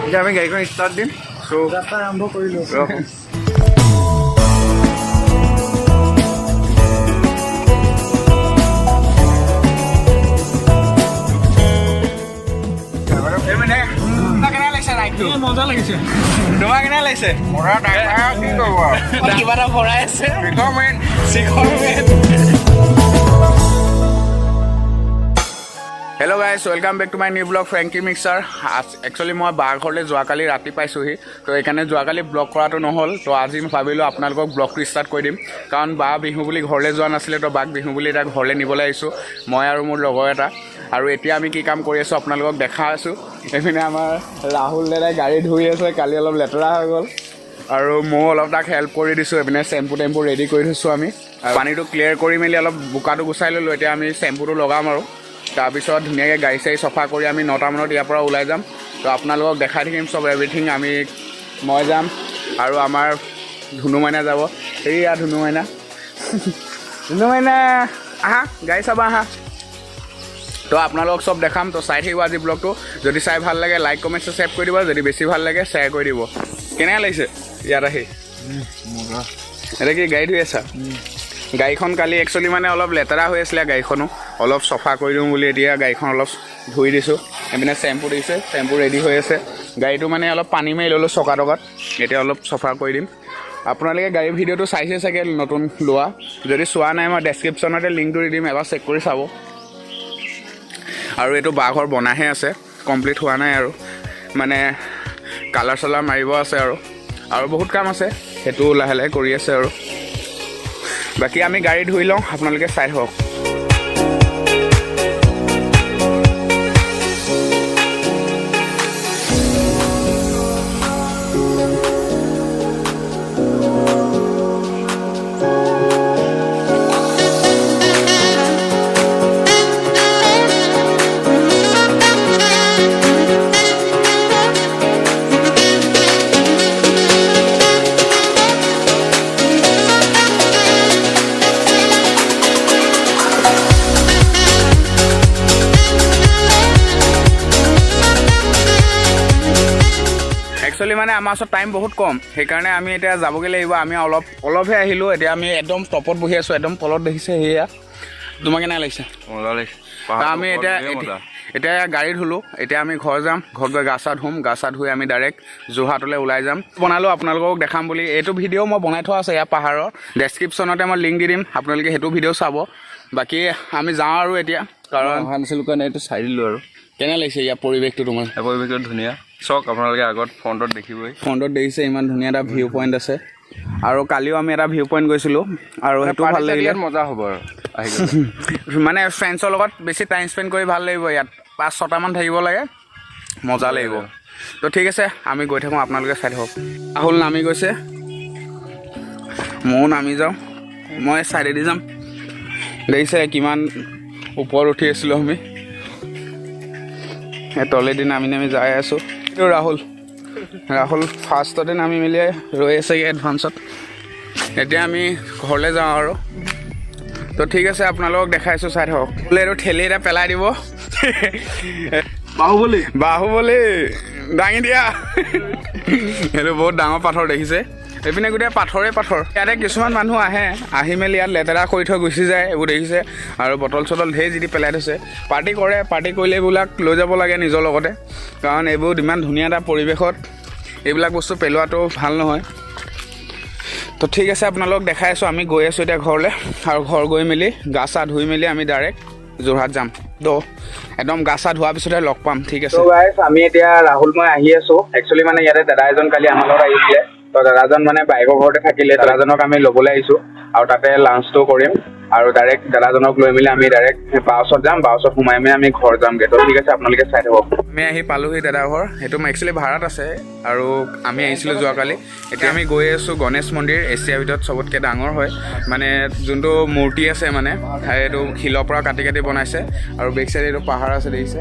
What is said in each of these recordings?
এতিয়া আমি গাড়ীখন ষ্টাৰ্ট দিম। চ' যাত্ৰা আৰম্ভ কৰিলোঁ। মজা লাগিছে। তোমাৰ কেনে লাগিছে? কি ক'ব, কিবা এটা ভৰাই আছে। শিখৰ man. Hello guys, welcome back to my new vlog, Franky mixer. Actually মই বাৰ ঘৰলৈ যোৱাকালি ৰাতি পাইছোঁহি। তো সেইকাৰণে যোৱাকালি ব্লগ কৰাটো নহ'ল। তো আজি ভাবিলোঁ আপোনালোকক ব্লগটো ষ্টাৰ্ট কৰি দিম, কাৰণ বা বিহু বুলি ঘৰলৈ যোৱা নাছিলে। তো বাক বিহু বুলি এতিয়া ঘৰলৈ নিবলৈ আহিছোঁ, মই আৰু মোৰ লগৰ এটা। আৰু এতিয়া আমি কি কাম কৰি আছোঁ আপোনালোকক দেখাই আছোঁ। এইপিনে আমাৰ ৰাহুল দাদাই গাড়ী ধুই আছে, কালি অলপ লেতেৰা হৈ গ'ল আৰু ময়ো অলপ তাক হেল্প কৰি দিছোঁ। এইপিনে চেম্পু টেম্পু ৰেডি কৰি থৈছোঁ আমি। পানীটো ক্লিয়াৰ কৰি মেলি অলপ বোকাটো গুচাই ল'লোঁ। এতিয়া আমি চেম্পুটো লগাম আৰু তাৰপিছত ধুনীয়াকৈ গাড়ী চাড়ী চফা কৰি আমি 9টামানত ইয়াৰ পৰা ওলাই যাম। তো আপোনালোকক দেখাই থাকিম চব এভৰিথিং। আমি মই যাম আৰু আমাৰ ধুনু মাইনা যাব। এইয়া ধুনু মাইনা, ধুনু মাইনা, আহা, গাড়ী চাবা আহা। তো আপোনালোকক চব দেখাম, তো চাই থাকিব আজি ব্লগটো। যদি চাই ভাল লাগে, লাইক, কমেণ্ট, ছাবস্ক্ৰাইব কৰি দিব। যদি বেছি ভাল লাগে, শ্বেয়াৰ কৰি দিব। কেনেকুৱা লাগিছে ইয়াত আহি? এতিয়া কি গাড়ী ধুই আছা? গাড়ীখন কালি একচুৱেলি মানে অলপ লেতেৰা হৈ আছিলে, গাড়ীখনো অলপ চফা কৰি দিওঁ বুলি এতিয়া গাড়ীখন অলপ ধুই দিছোঁ। এইপিনে চেম্পু দিছে, চেম্পু ৰেডি হৈ আছে। গাড়ীটো মানে অলপ পানী মাৰি ল'লোঁ চকা টকাত, এতিয়া অলপ চফা কৰি দিম। আপোনালোকে গাড়ীৰ ভিডিঅ'টো চাইছে চাগে নতুন লোৱা। যদি চোৱা নাই, মই ডেছক্ৰিপশ্যনতে লিংকটো দি দিম, এবাৰ চেক কৰি চাব। আৰু এইটো বাঘৰ বনাইহে আছে, কমপ্লিট হোৱা নাই আৰু মানে কালাৰ চালাৰ মাৰিব আছে আৰু বহুত কাম আছে, সেইটো লাহে লাহে কৰি আছে। আৰু বাকী আমি গাড়ী ধুই লওঁ, আপোনালোকে চাই থাকক। একচুৱেলি মানে আমাৰ ওচৰত টাইম বহুত কম, সেইকাৰণে আমি এতিয়া যাবগৈ লাগিব। আমি অলপ অলপহে আহিলোঁ, এতিয়া আমি একদম টপত বহি আছোঁ, একদম তলত দেখিছে সেয়া। তোমাক কেনে লাগিছে? মজা লাগিছে। তো আমি এতিয়া এতিয়া এতিয়া গাড়ী ধুলোঁ, এতিয়া আমি ঘৰ যাম। ঘৰত গৈ গা চা ধুম, গা চা ধুই আমি ডাইৰেক্ট যোৰহাটলৈ ওলাই যাম। বনালোঁ আপোনালোকক দেখাম বুলি। এইটো ভিডিঅ' মই বনাই থোৱা আছে ইয়াৰ পাহাৰৰ, ডেছক্ৰিপশ্যনতে মই লিংক দি দিম, আপোনালোকে সেইটো ভিডিঅ' চাব। বাকী আমি যাওঁ আৰু এতিয়া, কাৰণ অহা নাছিলোঁ কাৰণে এইটো চাই দিলোঁ আৰু। কেনে লাগিছে ইয়াৰ পৰিৱেশটো তোমাৰ? এই পৰিৱেশটো ধুনীয়া। চাওক আপোনালোকে, আগত ফ্ৰণ্টত দেখিবই। ফ্ৰণ্টত দেখিছে, ইমান ধুনীয়া এটা ভিউ পইণ্ট আছে। আৰু কালিও আমি এটা ভিউ পইণ্ট গৈছিলোঁ আৰু সেইটো ভাল লাগিলে। ইয়াত মজা হ'ব আৰু আহি গ'লে। মানে ফ্ৰেণ্ডছৰ লগত বেছি টাইম স্পেণ্ড কৰি ভাল লাগিব। ইয়াত পাঁচ ছটামান থাকিব লাগে, মজা লাগিব। তো ঠিক আছে, আমি গৈ থাকোঁ, আপোনালোকে চাই থাকক। ৰাহুল নামি গৈছে, ময়ো নামি যাওঁ, মই চাইডেদি যাম। দেখিছে কিমান ওপৰত উঠি আছিলোঁ আমি, সেই তলেদি নামি নামি যাই আছোঁ। এইটো ৰাহুল, ৰাহুল ফাৰ্ষ্টতে নামি মেলি ৰৈ আছেগৈ এডভান্সত। এতিয়া আমি ঘৰলৈ যাওঁ আৰু। তো ঠিক আছে, আপোনালোকক দেখাইছোঁ, চাই থাকক। বোলে এইটো ঠেলি এটা পেলাই দিব। বাহুবলী। বাহুবলী, দাঙি দিয়া। এইটো বহুত ডাঙৰ পাথৰ দেখিছে, এইপিনে গোটেই পাথৰে পাথৰ। ইয়াতে কিছুমান মানুহ আহে, আহি মেলি ইয়াত লেতেৰা কৰি থৈ গুচি যায়। এইবোৰ দেখিছে আৰু বটল চটল ঢেৰ যি পেলাই থৈছে। পাৰ্টি কৰে, পাৰ্টি কৰিলে এইবিলাক লৈ যাব লাগে নিজৰ লগতে, কাৰণ এইবোৰ ইমান ধুনীয়া এটা পৰিৱেশত এইবিলাক বস্তু পেলোৱাটো ভাল নহয়। তো ঠিক আছে, আপোনালোকক দেখাই আছোঁ। আমি গৈ আছোঁ এতিয়া ঘৰলৈ আৰু ঘৰ গৈ মেলি গা চা ধুই মেলি আমি ডাইৰেক্ট যোৰহাট যাম। তো একদম গা চা ধোৱাৰ পিছতহে লগ পাম, ঠিক আছে? আমি এতিয়া ৰাহুল মই আহি আছোঁ। একচুৱেলি মানে ইয়াতে দাদা এজন কালি আমাৰ লগত আহিছিলে। তো দাদাজন মানে বাইকৰ ঘৰতে থাকিলে, দাদাজনক আমি ল'বলৈ আহিছোঁ আৰু তাতে লাঞ্চটো কৰিম আৰু ডাইৰেক্ট দাদাজনক লৈ মেলি আমি ডাইৰেক্ট বাছত যাম, বাছত সোমাই মেলি আমি ঘৰ যামগৈ। তো ঠিক আছে, আপোনালোকে চাই থাকক। আমি আহি পালোহি দাদা ঘৰ। সেইটো একচুৱেলি ভাড়াত আছে আৰু আমি আহিছিলোঁ যোৱাকালি। এতিয়া আমি গৈ আছোঁ গণেশ মন্দিৰ, এছিয়াৰ ভিতৰত চবতকৈ ডাঙৰ হয়। মানে যোনটো মূৰ্তি আছে, মানে এইটো শিলৰ পৰা কাটি কাটি বনাইছে। আৰু বেক চাইডে এইটো পাহাৰ আছে, দেখিছে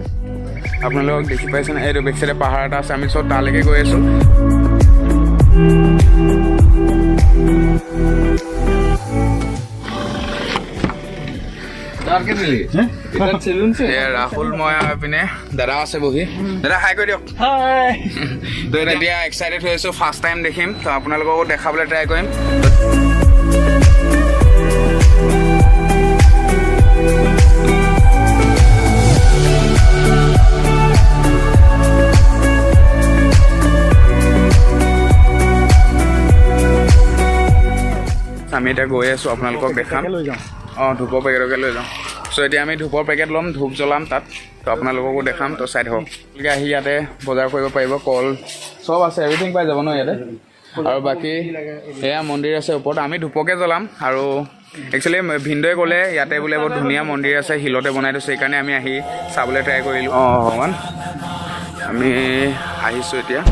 আপোনালোকক, দেখি পাইছেনে? এইটো বেক চাইডে পাহাৰ এটা আছে, আমি চব তালৈকে গৈ আছোঁ। এয়া ৰাহুল, মই আৰু এইপিনে দাদা আছে বহি। দাদা, হাই কৰি দিয়ক। তো এতিয়া এক্সাইটেড হৈ আছোঁ, ফাৰ্ষ্ট টাইম দেখিম। তো আপোনালোককো দেখাবলৈ ট্ৰাই কৰিম। আমি এতিয়া গৈ আছোঁ, আপোনালোকক দেখাম। লৈ যাওঁ। অঁ, ধূপৰ পেকেটকে লৈ যাওঁ। চ' এতিয়া আমি ধূপৰ পেকেট ল'ম, ধূপ জ্বলাম তাত। তো আপোনালোককো দেখাম, তো চাই থাকক। আপোনালোকে আহি ইয়াতে বজাৰ কৰিব পাৰিব। কল চব আছে, এভৰিথিং পাই যাব ন ইয়াতে। আৰু বাকী এয়া মন্দিৰ আছে ওপৰত। আমি ধূপকে জ্বলাম। আৰু একচুৱেলি ভিনদেউৱে ক'লে ইয়াতে বোলে বহুত ধুনীয়া মন্দিৰ আছে, শিলতে বনাই থৈছে। সেইকাৰণে আমি আহি চাবলৈ ট্ৰাই কৰিলোঁ। অঁ, ভগৱান, আমি আহিছোঁ এতিয়া।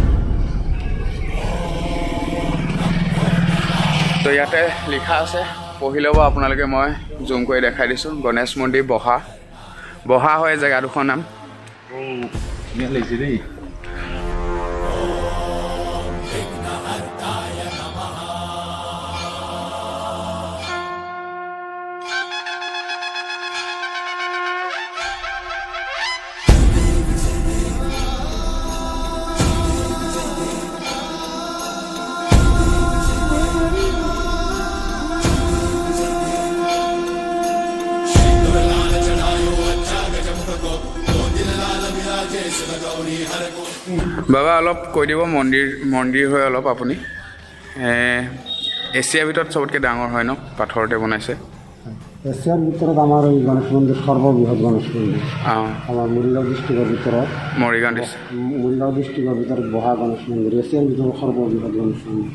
তো ইয়াতে লিখা আছে, পঢ়ি ল'ব আপোনালোকে। মই জুম কৰি দেখাই দিছোঁ। গণেশ মন্দিৰ, বহা। বহা হয় জেগাডোখৰ নাম। ধুনীয়া লাগিছে দেই। বাবা, অলপ কৈ দিব মন্দিৰ মন্দিৰ হয় অলপ আপুনি। এছিয়াৰ ভিতৰত চবতকৈ ডাঙৰ হয় ন, পাথৰতে বনাইছে? এছিয়াৰ ভিতৰত আমাৰ এই গণেশ মন্দিৰ সৰ্ববৃহৎ গণেশ মন্দিৰ। আমাৰ মৰিগাঁও ডিষ্ট্ৰিক্টৰ ভিতৰত। মৰিগাঁও ডিষ্ট্ৰিক্ট। মৰিগাঁও ডিষ্ট্ৰিক্টৰ ভিতৰত বহা গণেশ মন্দিৰ এছিয়াৰ ভিতৰত সৰ্ববৃহৎ গণেশ মন্দিৰ।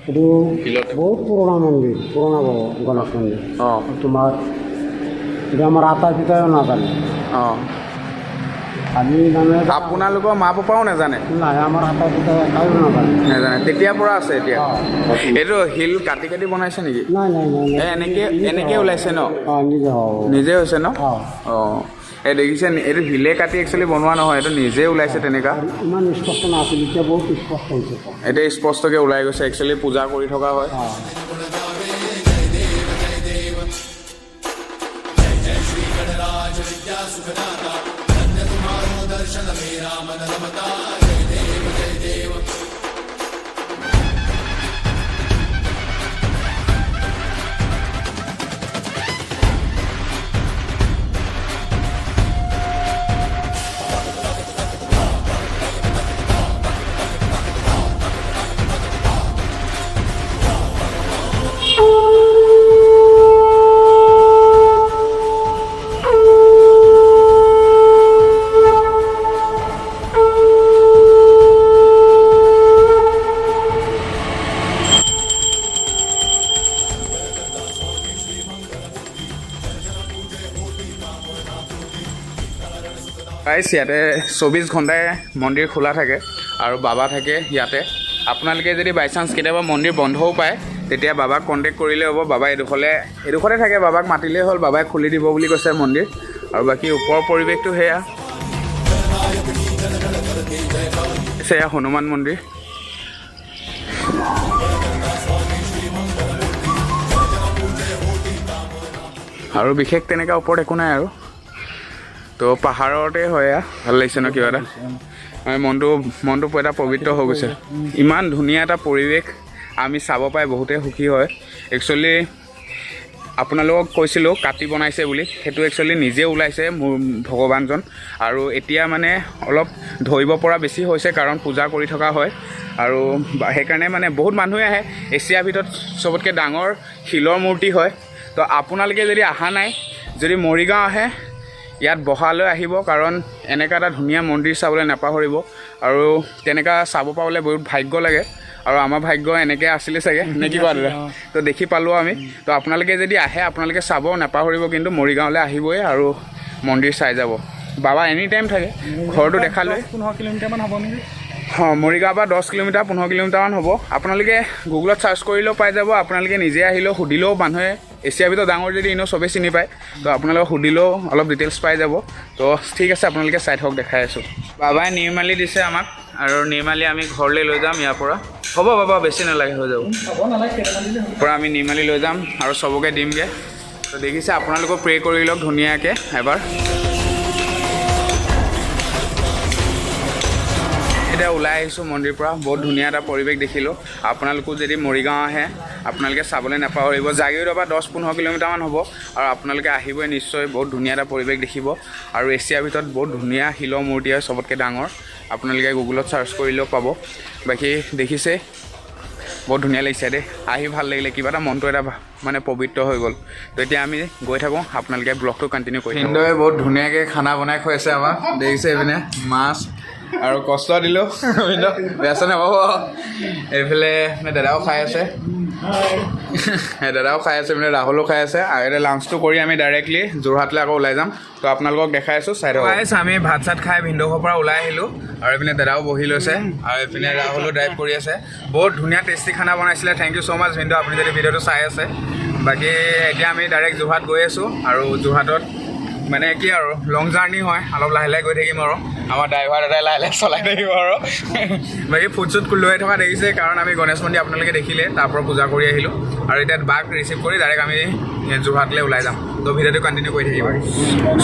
এইটো শিলত। বহুত পুৰণা মন্দিৰ, পুৰণা গণেশ মন্দিৰ। তোমাৰ এইটো আমাৰ আতা পিতায়ো নাজানে। আমি মানে আপোনালোকৰ মা পাপাও নাজানে? নাই, আমাৰ আতা পিতাই কায়ো নাজানে। নাজানে। তেতিয়াৰ পৰা আছে এতিয়া? অঁ। এইটো শিল কাটি কাটি বনাইছে নেকি? নাই নাই নাই নাই। এনেকে ওলাইছে ন? অঁ, নিজে হ'ব। নিজে হৈছে ন? অঁ। অঁ, এই দেখিছে নি? এইটো শিলে কাটি একচুৱেলি বনোৱা নহয়, এইটো নিজে ওলাইছে তেনেকা। আৰু ইমান স্পষ্ট নাছিল, এতিয়া বহুত স্পষ্ট হৈছে। এতিয়া স্পষ্টকৈ ওলাই গৈছে। একচুৱেলি পূজা কৰি থকা হয়। অঁ। গাইছ, ইয়াতে 24 ঘণ্টাই মন্দিৰ খোলা থাকে আৰু বাবা থাকে ইয়াতে। আপোনালোকে যদি বাই চান্স কেতিয়াবা মন্দিৰ বন্ধও পায়, তেতিয়া বাবাক কণ্টেক্ট কৰিলে হ'ব। বাবা এইডোখৰতে থাকে। বাবাক মাতিলেই হ'ল, বাবাই খুলি দিব বুলি কৈছে মন্দিৰ। আৰু বাকী ওপৰৰ পৰিৱেশটো সেয়া। সেয়া হনুমান মন্দিৰ। আৰু বিশেষ তেনেকুৱা ওপৰত একো নাই আৰু। তো পাহাৰতে হয় এয়া। ভাল লাগিছে ন কিবা এটা? মানে মনটো এটা পবিত্ৰ হৈ গৈছে। ইমান ধুনীয়া এটা পৰিৱেশ আমি চাব পাই বহুতেই সুখী হয়। একচুৱেলি আপোনালোকক কৈছিলোঁ কাটি বনাইছে বুলি, সেইটো একচুৱেলি নিজে ওলাইছে মোৰ ভগৱানজন। আৰু এতিয়া মানে অলপ ধৰিব পৰা বেছি হৈছে, কাৰণ পূজা কৰি থকা হয়। আৰু সেইকাৰণে মানে বহুত মানুহে আহে। এছিয়াৰ ভিতৰত চবতকৈ ডাঙৰ শিলৰ মূৰ্তি হয়। তো আপোনালোকে যদি অহা নাই, যদি মৰিগাঁও আহে, ইয়াত বহালৈ আহিব, কাৰণ এনেকুৱা এটা ধুনীয়া মন্দিৰ চাবলৈ নাপাহৰিব। আৰু তেনেকুৱা চাব পাবলৈ বহুত ভাগ্য লাগে আৰু আমাৰ ভাগ্য এনেকৈ আছিলে চাগে, নে কি কোৱা দাদা? তো দেখি পালোঁ আমি। তো আপোনালোকে যদি আহে, আপোনালোকে চাব নাপাহৰিব কিন্তু। মৰিগাঁৱলৈ আহিবই আৰু মন্দিৰ চাই যাব। বাবা এনি টাইম থাকে। ঘৰটো দেখালোৱে। 15 কিলোমিটাৰমান হ'ব নেকি? অঁ, মৰিগাঁৱৰ পৰা 10 কিলোমিটাৰ, 15 কিলোমিটাৰমান হ'ব। আপোনালোকে গুগলত চাৰ্চ কৰিলেও পাই যাব। আপোনালোকে নিজে আহিলেও সুধিলেও মানুহে, এছিয়াৰ ভিতৰত ডাঙৰ যদি এনেও চবেই চিনি পায়, তো আপোনালোকে সুধিলেও অলপ ডিটেইলছ পাই যাব। তো ঠিক আছে, আপোনালোকে চাই থাকক, দেখাই আছোঁ। বাবাই নিৰ্মালি দিছে আমাক আৰু নিৰ্মালি আমি ঘৰলৈ লৈ যাম ইয়াৰ পৰা। হ'ব বাবা, বেছি নালাগে, হৈ যাব। হ'ব, নালাগে, কেইটামান দিলে হ'ব। পৰা আমি নিৰ্মালি লৈ যাম আৰু চবকে দিমগৈ। তো দেখিছে, আপোনালোকেও প্ৰে' কৰি লওক ধুনীয়াকৈ এবাৰ। এতিয়া ওলাই আহিছোঁ মন্দিৰৰ পৰা। বহুত ধুনীয়া এটা পৰিৱেশ দেখিলোঁ। আপোনালোকো যদি মৰিগাঁও আহে, আপোনালোকে চাবলৈ নাপাহৰিব। জাগিৰোডৰ পৰা 10-15 কিলোমিটাৰমান হ'ব আৰু আপোনালোকে আহিবই নিশ্চয়। বহুত ধুনীয়া এটা পৰিৱেশ দেখিব আৰু এছিয়াৰ ভিতৰত বহুত ধুনীয়া শিলৰ মূৰ্তি হয়, চবতকৈ ডাঙৰ। আপোনালোকে গুগলত চাৰ্চ কৰিলেও পাব। বাকী দেখিছে, বহুত ধুনীয়া লাগিছে দেই। আহি ভাল লাগিলে, কিবা এটা মনটো এটা মানে পবিত্ৰ হৈ গ'ল। তো এতিয়া আমি গৈ থাকোঁ, আপোনালোকে ব্লগটো কণ্টিনিউ কৰি। ভিনদেউৱে বহুত ধুনীয়াকৈ খানা বনাই খুৱাইছে আমাক। দেখিছে, এইপিনে মাছ আৰু কষ্ট দিলোঁ। ভিনদেউ, বেয়া নাপাব। এইফালে মানে দাদাও খাই আছে, এই দাদাও খাই আছে, মানে ৰাহুলো খাই আছে। আৰু এতিয়া লাঞ্চটো কৰি আমি ডাইৰেক্টলি যোৰহাটলৈ আকৌ ওলাই যাম। তো আপোনালোকক দেখাই আছোঁ, চাই থাকক। আমি ভাত চাত খাই ভিনদেউ ঘৰৰ পৰা ওলাই আহিলোঁ আৰু এইপিনে দাদাও বহি লৈছে আৰু এইপিনে ৰাহুলো ড্ৰাইভ কৰি আছে। বহুত ধুনীয়া টেষ্টি খানা বনাইছিলে। Thank you so মাছ ভিনদেউ, আপুনি যদি ভিডিঅ'টো চাই আছে। বাকী এতিয়া আমি ডাইৰেক্ট যোৰহাট গৈ আছোঁ আৰু যোৰহাটত মানে কি আৰু লং জাৰ্ণি হয়, অলপ লাহে লাহে গৈ থাকিম আৰু আমাৰ ড্ৰাইভাৰ দাদাই লাহে লাহে চলাই থাকিব। আৰু বাকী ফুড চুড লৈ থকা দেখিছে, কাৰণ আমি গণেশ মন্দিৰ আপোনালোকে দেখিলে, তাৰ পৰা পূজা কৰি আহিলোঁ আৰু এতিয়া বাক ৰিচিভ কৰি ডাইৰেক্ট আমি যোৰহাটলৈ ওলাই যাম। তো ভিডিঅ'টো কণ্টিনিউ কৰি থাকিব।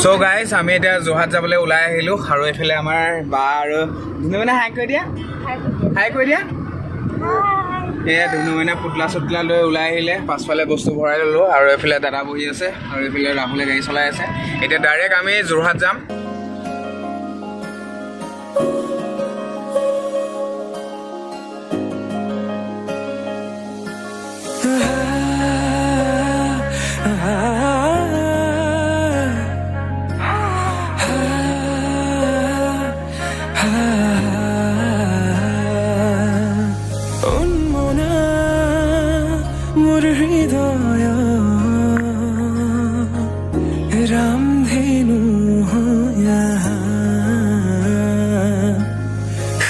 চ' গাইজ, আমি এতিয়া যোৰহাট যাবলৈ ওলাই আহিলোঁ আৰু এইফালে আমাৰ বা আৰু ধুনু মানে হাই কৰি দিয়া, হাই কৰি দিয়া। এয়া ধুনু মানে পুতলা চুতলা লৈ ওলাই আহিলে। পাছফালে বস্তু ভৰাই ল'লোঁ আৰু এইফালে দাদা বহি আছে আৰু এইফালে ৰাহুলে গাড়ী চলাই আছে। এতিয়া ডাইৰেক্ট আমি যোৰহাট যাম। উন্মনা মোৰ হৃদয় ৰামধেনু হৈয়া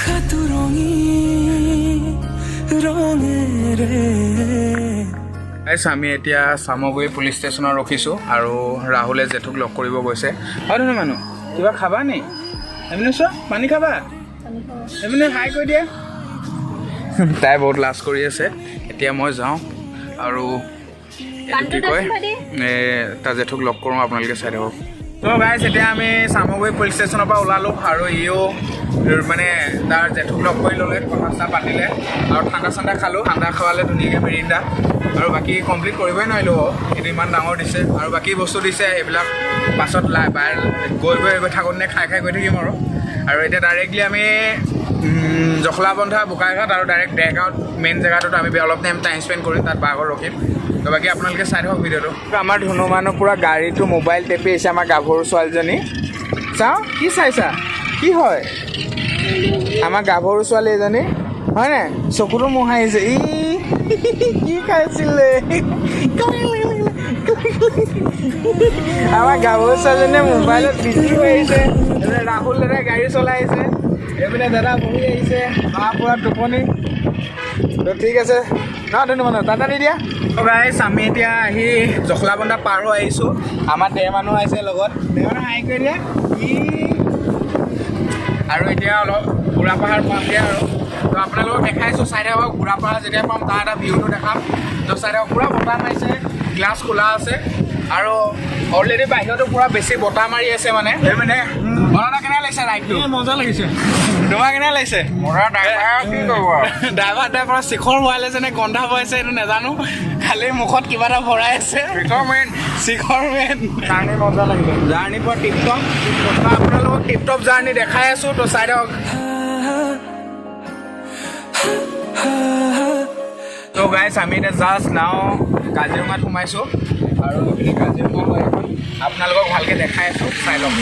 সাতোৰঙী ৰঙেৰে। গাইছ, আমি এতিয়া চামগুৰি পুলিচ ষ্টেচনত ৰখিছোঁ আৰু ৰাহুলে জেঠুক লগ কৰিব গৈছে। হয় ধুনু মানুহ, কিবা খাবা নি? এইপিনে চোৱা, পানী খাবা? এইপিনে হাই কৰি দিয়া। তাই বহুত লাজ কৰি আছে। এতিয়া মই যাওঁ আৰু এইটো কি কয়, তাৰ জেঠুক লগ কৰোঁ। আপোনালোকে চাই থাকক। ত' গাইছ, এতিয়া আমি চামগুৰি পুলিচ ষ্টেচনৰ পৰা ওলালোঁ আৰু ইও মানে তাৰ জেঠুক লগ কৰি ল'লে, কথা চথা পাতিলে আৰু ঠাণ্ডা চাণ্ডা খালোঁ। ঠাণ্ডা খোৱালে ধুনীয়াকৈ মিৰিণ্ডা আৰু বাকী কমপ্লিট কৰিবই নোৱাৰিলোঁ বাৰু। সেইটো ইমান ডাঙৰ দিছে আৰু বাকী বস্তু দিছে, সেইবিলাক পাছত লাই বাই গৈ গৈ গৈ থাকোঁতে খাই খাই গৈ থাকিম আৰু। আৰু এতিয়া ডাইৰেক্টলি আমি জখলাবন্ধা, বোকাঘাট আৰু ডাইৰেক্ট দেৰগাঁৱত মেইন জেগাটোত আমি অলপ টাইম টাইম স্পেণ্ড কৰিম, তাত বাঘৰ ৰখিম। তো বাকী আপোনালোকে চাই থাকক ভিডিঅ'টো। আমাৰ ধুনু মানুহ পূৰা গাড়ীটো মোবাইল টেপি আহিছে। আমাৰ গাভৰু ছোৱালীজনী, চাওঁ কি চাইছা, কি হয়? আমাৰ গাভৰু ছোৱালী এজনী হয় নাই? চকুটো মোহাৰিছে। ই কি খাইছিলে? আমাৰ গাভৰু ছোৱালীজনীয়ে মোবাইলত বিজি হৈ আহিছে। এইপিনে ৰাহুল দাদাই গাড়ী চলাই আহিছে, এইপিনে দাদা বহি আহিছে, মা পূৰা টোপনি। তো ঠিক আছে ন ধুনু মানুহ, টাটা দি দিয়া। গাইছ, আমি এতিয়া আহি জখলাবন্ধা পাৰ হৈ আহিছোঁ। আমাৰ দেৰ মানুহ আহিছে লগত। দেৰ মানুহ, হাই কৰি দিয়া। ই আৰু এতিয়া অলপ বুঢ়া পাহাৰ পামগৈ আৰু তো আপোনালোকক দেখাইছোঁ, চাই থাকক। বুঢ়া পাহাৰ যেতিয়া পাম, তাৰ এটা ভিউটো দেখাম। তো চাই থাকক, পূৰা বতাহ মাৰিছে, গ্লাছ খোলা আছে আৰু অলৰেডি বাহিৰতো পূৰা বেছি বতাহ মাৰি আছে। মানে এই মানে মননা, কেনে লাগিছে ৰাইডটো? মজা লাগিছে। তোমাৰ কেনে লাগিছে? মৰা ড্ৰাইভাৰ কি ক'ব আৰু। ড্ৰাইভাৰ ড্ৰাইভাৰ শিখৰ ভৰালে যেনে গন্ধা পাইছে, এইটো নাজানো, খালি মুখত কিবা এটা ভৰাই আছে। মেইন। শিখৰ মেন। জাৰ্ণি মজা লাগিলে। জাৰ্ণি পৰা টিপটপ। আপোনালোকক টিপটপ জাৰ্ণি দেখাই আছোঁ, তো চাই থাকক। তো গাইছ, আমি এতিয়া জাষ্ট নাও কাজিৰঙাত সোমাইছোঁ আৰু এইপিনে কাজিৰঙা হয় এখন। আপোনালোকক ভালকৈ দেখাই আছোঁ, চাই লওক।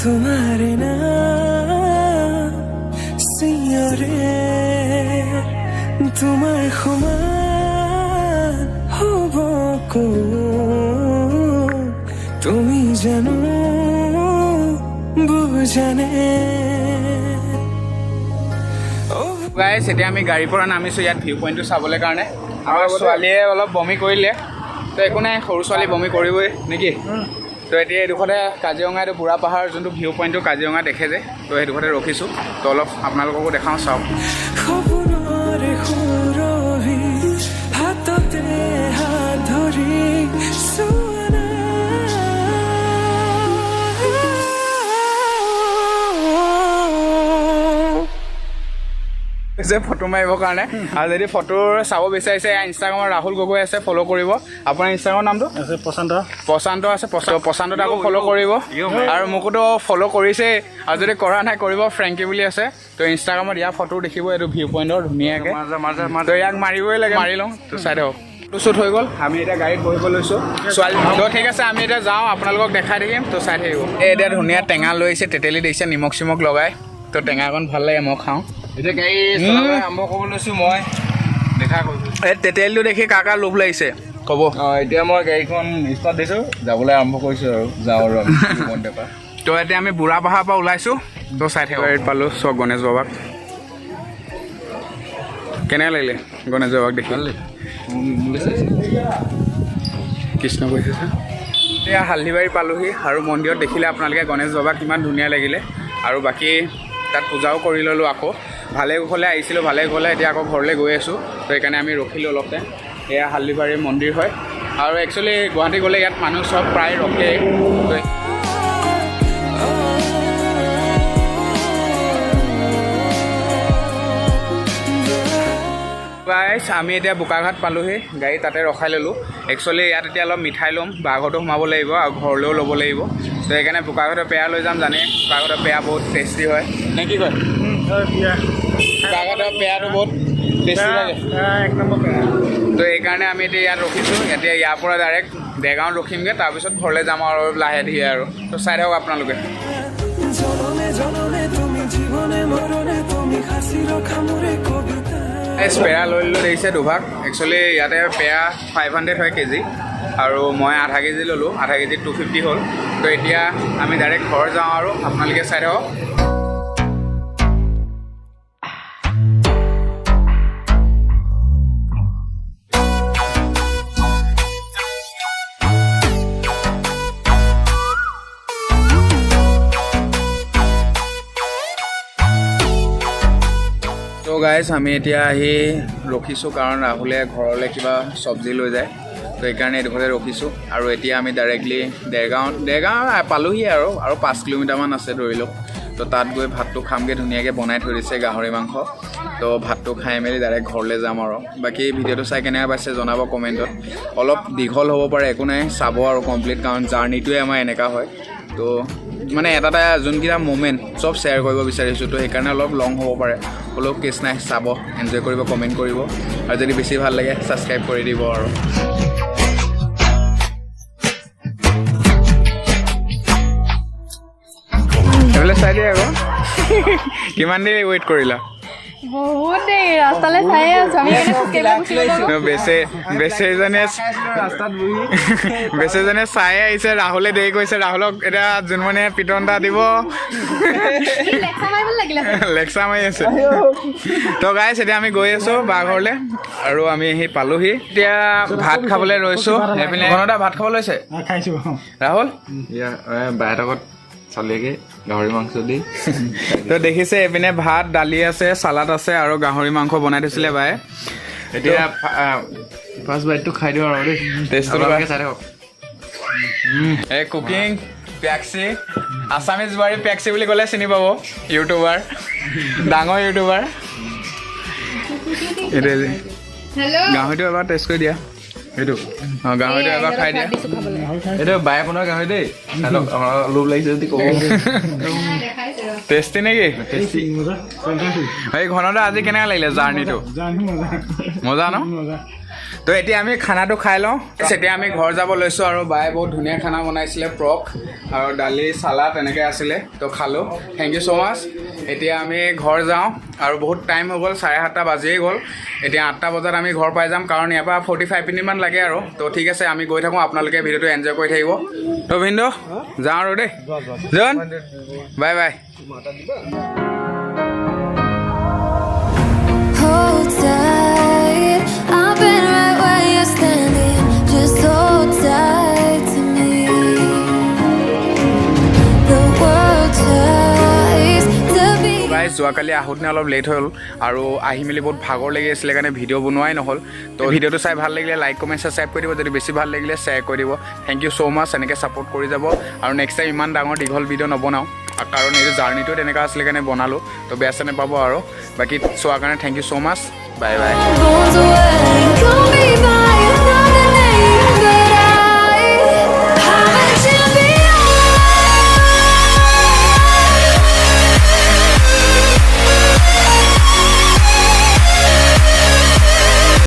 তোমাৰে নাম চিঞৰে, তোমাৰ সমান হ'ব কোন, তুমি জানো বুজানে? গাইছ, এতিয়া আমি গাড়ীৰ পৰা নামিছোঁ ইয়াত ভিউ পইণ্টটো চাবলৈ কাৰণে। আমাৰ ছোৱালীয়ে অলপ বমি কৰিলে, তো একো নাই, সৰু ছোৱালী বমি কৰিবই নেকি। তো এতিয়া এইডোখৰতে কাজিৰঙা, এইটো বুঢ়া পাহাৰ যোনটো ভিউ পইণ্টটো কাজিৰঙা দেখে যে, তো সেইডোখৰতে ৰখিছোঁ। তো অলপ আপোনালোককো দেখাওঁ, চাওক। সপোনৰে সুৰভি হাততে হাত ধৰি চোৱা না। যে ফটো মাৰিবৰ কাৰণে। আৰু যদি ফটো চাব বিচাৰিছে, ইনষ্টাগ্ৰামত ৰাহুল গগৈ আছে, ফ'ল' কৰিব। আপোনাৰ ইনষ্টাগ্ৰামৰ নামটো? আছে প্ৰশান্ত। প্ৰশান্ত আছে, প্ৰশান্ত তাকো ফ'ল' কৰিব। আৰু মোকোতো ফ'ল' কৰিছেই, আৰু যদি কৰা নাই কৰিব, ফ্ৰেংকি বুলি আছে। তো ইনষ্টাগ্ৰামত ইয়াৰ ফটো দেখিব, এইটো ভিউ পইণ্টৰ ধুনীয়াকৈ। তো ইয়াক মাৰিবই লাগে, মাৰি লওঁ। তো চাই থাকক। ফটো শ্বুট হৈ গ'ল, আমি এতিয়া গাড়ীত বহিব লৈছোঁ ছোৱালী। তো ঠিক আছে, আমি এতিয়া যাওঁ, আপোনালোকক দেখাই থাকিম। তো চাই থাকিব। এই এতিয়া ধুনীয়া টেঙা লৈ আহিছে, তেতেলী দিছে, নিমখ চিমখ লগাই। তো টেঙাকণ ভাল লাগে, মই খাওঁ। এতিয়া গাড়ী চলাবলৈ আৰম্ভ কৰিব লৈছোঁ মই, দেখা কৈছোঁ। এই তেতেলীটো দেখি কাৰ কাৰ লোভ লাগিছে ক'ব। অঁ, এতিয়া মই গাড়ীখন ষ্টাৰ্ট দিছোঁ, যাবলৈ আৰম্ভ কৰিছোঁ আৰু যাওঁ আৰু আমি মন্দিৰৰ পৰা। তো এতিয়া আমি বুঢ়া পাহাৰৰ পৰা ওলাইছোঁ। তো চাই থাকক। গাড়ীত পালোঁ, চব গণেশ বাবাক। কেনে লাগিলে গণেশ বাবাক দেখি? কৃষ্ণ কৈছে ছাৰ। এতিয়া হালধিবাৰী পালোহি আৰু মন্দিৰত দেখিলে আপোনালোকে গণেশ বাবাক, কিমান ধুনীয়া লাগিলে। আৰু বাকী তাত পূজাও কৰি ল'লোঁ। আকৌ ভালে কুশলে আহিছিলোঁ, ভালে কুশলে এতিয়া আকৌ ঘৰলৈ গৈ আছোঁ। তো সেইকাৰণে আমি ৰখিলোঁ অলপ টাইম। এয়া হালধিবাৰীৰ মন্দিৰ হয়। আৰু একচুৱেলি গুৱাহাটী গ'লে ইয়াত মানুহ চব প্ৰায় ৰখেই। তো গাইছ, আমি এতিয়া বোকাঘাট পালোহি, গাড়ী তাতে ৰখাই ল'লোঁ। একচুৱেলি ইয়াত এতিয়া অলপ মিঠাই ল'ম, বাঘৰতো সোমাব লাগিব আৰু ঘৰলৈও ল'ব লাগিব। তো সেইকাৰণে বোকাঘাটৰ পেৰা লৈ যাম। জানে, বোকাঘাটৰ পেৰা বহুত টেষ্টি হয় নে কি কয়? বোকাঘাটৰ পেৰাটো বহুত টেষ্টি লাগে। এক নম্বৰ পেৰা। তো সেইকাৰণে আমি এতিয়া ইয়াত ৰখিছোঁ। এতিয়া ইয়াৰ পৰা ডাইৰেক্ট দেৰগাঁৱত ৰখিমগৈ, তাৰপিছত ঘৰলৈ যাম আৰু লাহে ধীৰে আৰু। তো চাই থাকক আপোনালোকে। জনমে জনমে তুমি, জীৱনে মৰণে তুমি, সাঁচি ৰখা মোৰে কবিতা। এই পেৰা লৈ ল'লোঁ, দেখিছে দুভাগ। একচুৱেলি ইয়াতে পেৰা 500 হয় কেজি আৰু মই আধা কেজি ল'লোঁ, আধা কেজি 250 হ'ল। তো এতিয়া আমি ডাইৰেক্ট ঘৰ যাওঁ আৰু আপোনালোকে চাই থাকক। তো গাইজ, আমি এতিয়া আহি ৰখিছোঁ, কাৰণ ৰাহুলে ঘৰলৈ কিবা চব্জি লৈ যায়। তো সেইকাৰণে এইডোখৰতে ৰখিছোঁ। আৰু এতিয়া আমি ডাইৰেক্টলি দেৰগাঁও, দেৰগাঁও পালোহি আৰু 5 কিলোমিটাৰমান আছে ধৰি লওক। তো তাত গৈ ভাতটো খামগৈ, ধুনীয়াকৈ বনাই থৈ দিছে গাহৰি মাংস। তো ভাতটো খাই মেলি ডাইৰেক্ট ঘৰলৈ যাম। আৰু বাকী ভিডিঅ'টো চাই কেনেকুৱা পাইছে জনাব কমেণ্টত। অলপ দীঘল হ'ব পাৰে, একো নাই, চাব আৰু কমপ্লিট, কাৰণ জাৰ্ণিটোৱে আমাৰ এনেকুৱা হয়। তো মানে এটা এটা যোনকেইটা মুমেণ্ট চব শ্বেয়াৰ কৰিব বিচাৰিছোঁ, তো সেইকাৰণে অলপ লং হ'ব পাৰে। হ'লেও কেছ নাই, চাব, এনজয় কৰিব, কমেণ্ট কৰিব আৰু যদি বেছি ভাল লাগে ছাবস্ক্ৰাইব কৰি দিব। আৰু এইফালে চাই দিয়ে আকৌ। কিমান দেৰি ৱেইট কৰিলা? বহুত দেৰি ৰাস্তালৈ চায়ে আছো আমি, সেইকাৰণে খোজকাঢ়ি গুচি গ'লো। বেচেজনীয়ে ৰাস্তাত বহি বেচেজনীয়ে চাই আহিছে, ৰাহুলে দেৰি কৰিছে। ৰাহুলক এতিয়া জোনমণিয়ে পিটন এটা দিব। সি লেকচাৰ মাৰিবলৈ লাগিলে। লেকচাৰ মাৰি আছে। তো গাইছ, এতিয়া আমি গৈ আছোঁ বা ঘৰলৈ আৰু আমি আহি পালোহি। এতিয়া ভাত খাবলৈ ৰৈছোঁ। সেইপিনে ঘনদা ভাত খাব লৈছে। খাইছোঁ। ৰাহুল? বাহঁতৰ ঘৰত চালেগৈ গাহৰি মাংস দি। তো দেখিছে, এইপিনে ভাত, দালি আছে, চালাড আছে আৰু গাহৰি মাংস বনাই থৈছিলে বায়ে। এতিয়া ফাৰ্ষ্ট বাইটটো খাই দিওঁ আৰু দেই। টেষ্টটো। আপোনালোকে চাই থাকক। এই কুকিং পেক্সি, আছামিজ বোৱাৰী পেক্সি বুলি ক'লে চিনি পাব, ইউটিউবাৰ, ডাঙৰ ইউটিউবাৰ। এইটো যে, হেল্ল'। গাহৰিটো এবাৰ টেষ্ট কৰি দিয়া। এইটো? অঁ, গাহৰিটো এবাৰ খাই দিয়া। দিছো খাবলৈ। এইটো বায়ে বনোৱা গাহৰি দেই, চাই লওক। আপোনাৰ লোভ লাগিছে যদি ক'ব। দেখাইছে। টেষ্টি নেকি? টেষ্টি। এই ঘনদা, আজি কেনেকুৱা লাগিলে জাৰ্ণিটো? মজা ন? তো এতিয়া আমি খানাটো খাই লওঁ। এতিয়া আমি ঘৰ যাব লৈছোঁ আৰু বায়ে বহুত ধুনীয়া খানা বনাইছিলে, পৰ্ক আৰু দালি, চালাড এনেকৈ আছিলে। তো খালোঁ, thank you so মাছ। এতিয়া আমি ঘৰ যাওঁ আৰু বহুত টাইম হৈ গ'ল, 7:30 বাজিয়েই গ'ল। এতিয়া 8টা বজাত আমি ঘৰ পাই যাম, কাৰণ ইয়াৰ পৰা 45 মিনিটমান লাগে। আৰু তো ঠিক আছে, আমি গৈ থাকোঁ, আপোনালোকে ভিডিঅ'টো এনজয় কৰি থাকিব। তো ভিনদেউ, যাওঁ আৰু দেই। জোন, bye bye. Hold tight. I've been right where you're standing. Just hold tight to me. The world tries to be. Guys, guys, যোৱাকালি আহোঁতে অলপ লেট হ'ল আৰু আহি মেলি বহুত ভাগৰ লাগি আছিলে কাৰণে ভিডিঅ' বনোৱাই নহ'ল। তো ভিডিঅ'টো চাই ভাল লাগিলে লাইক, কমেণ্ট, ছাবস্ক্ৰাইব কৰি দিব। যদি বেছি ভাল লাগিলে শ্বেয়াৰ কৰি দিব। Thank you so মাছ, এনেকৈ ছাপোৰ্ট কৰি যাব। আৰু নেক্সট টাইম ইমান ডাঙৰ দীঘল ভিডিঅ' নবনাওঁ, কাৰণ এইটো জাৰ্ণিটো তেনেকুৱা আছিলে কাৰণে বনালোঁ। তো বেয়া চেয়া নাপাব। আৰু বাকী চোৱাৰ কাৰণে thank you so much, bye bye. Bones away. Call me.